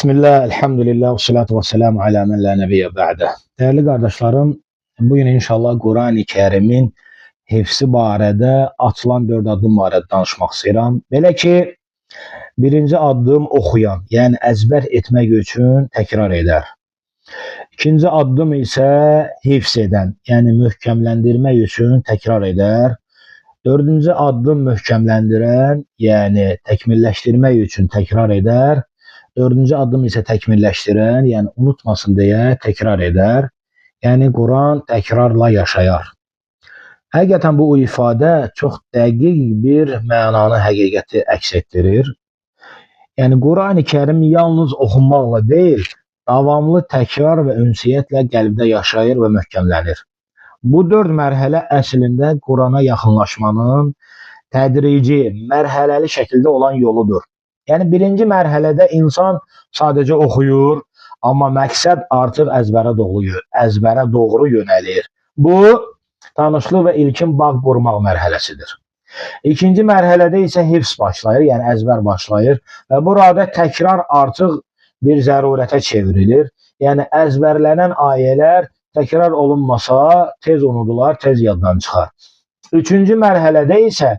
Bismillah, elhamdülillah, və salatu və selamu alə mən la nəbiyyə bə'də. Dəyərli qardaşlarım, bugün inşallah Qurani Kərimin hifzi barədə atılan 4 addım barədə danışmaq istəyirəm. Belə ki, birinci addım oxuyan, yəni əzbər etmək üçün təkrar edər. İkinci addım isə hifz edən, yəni möhkəmləndirmək üçün təkrar edər. Dördüncü addım möhkəmləndirən, yəni təkmilləşdirmək üçün təkrar edər. Dördüncü addım isə təkmilləşdirən, yəni unutmasın deyə təkrar edər. Yəni Quran təkrarla yaşayar. Həqiqətən bu ifadə çox dəqiq bir mənanı, həqiqəti əks etdirir. Yəni Qurani Kərim yalnız oxunmaqla deyil, davamlı təkrar və ünsiyyətlə qəlbdə yaşayır və möhkəmlənir. Bu dörd mərhələ əslində Qurana yaxınlaşmanın tədrici, mərhələli şəkildə olan yoludur. Yəni birinci mərhələdə insan sadəcə oxuyur, amma məqsəd artıq əzbərə doğru yönəlir. Bu tanışlıq və ilkin bağ qurmaq mərhələsidir. İkinci mərhələdə isə hifz başlayır, yəni əzbər başlayır və burada təkrar artıq bir zərurətə çevrilir. Yəni əzbərlənən ayələr təkrar olunmasa tez unudular, tez yaddan çıxar. Üçüncü mərhələdə isə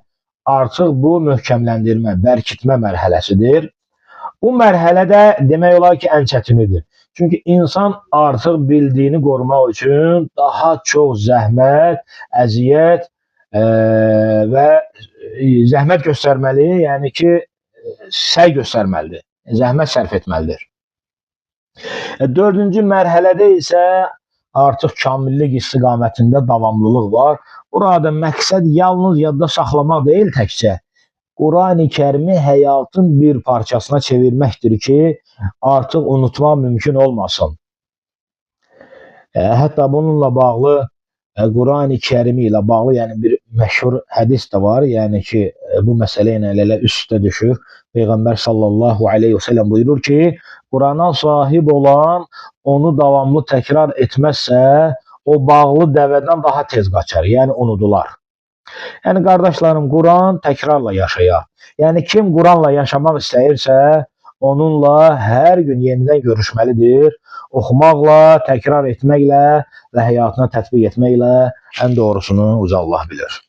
artıq bu möhkəmləndirmə, bərkitmə mərhələsidir. Bu mərhələdə demək olar ki, ən çətinidir. Çünki insan artıq bildiyini qorumaq üçün daha çox zəhmət, əziyyət və zəhmət göstərməli, yəni ki, səy göstərməlidir, zəhmət sərf etməlidir. Dördüncü mərhələdə isə artıq kamillik istiqamətində davamlılıq var. Burada məqsəd yalnız yadda saxlamaq deyil təkcə. Qurani Kərimi həyatın bir parçasına çevirməkdir ki, artıq unutmaq mümkün olmasın. Hətta bununla bağlı Qurani Kərimi ilə bağlı, yəni bir məşhur hədis də var, yəni ki, bu məsələ ilə elə üst-üstə düşür. Peyğəmbər sallallahu aleyhi və səlləm buyurur ki, Qurana sahib olan onu davamlı təkrar etməzsə, o bağlı dəvədən daha tez qaçar, yəni unudular. Yəni qardaşlarım, Quran təkrarla yaşayar. Yəni kim Quranla yaşamaq istəyirsə, onunla hər gün yenidən görüşməlidir. Oxumaqla, təkrar etməklə və həyatına tətbiq etməklə ən doğrusunu uca Allah bilir.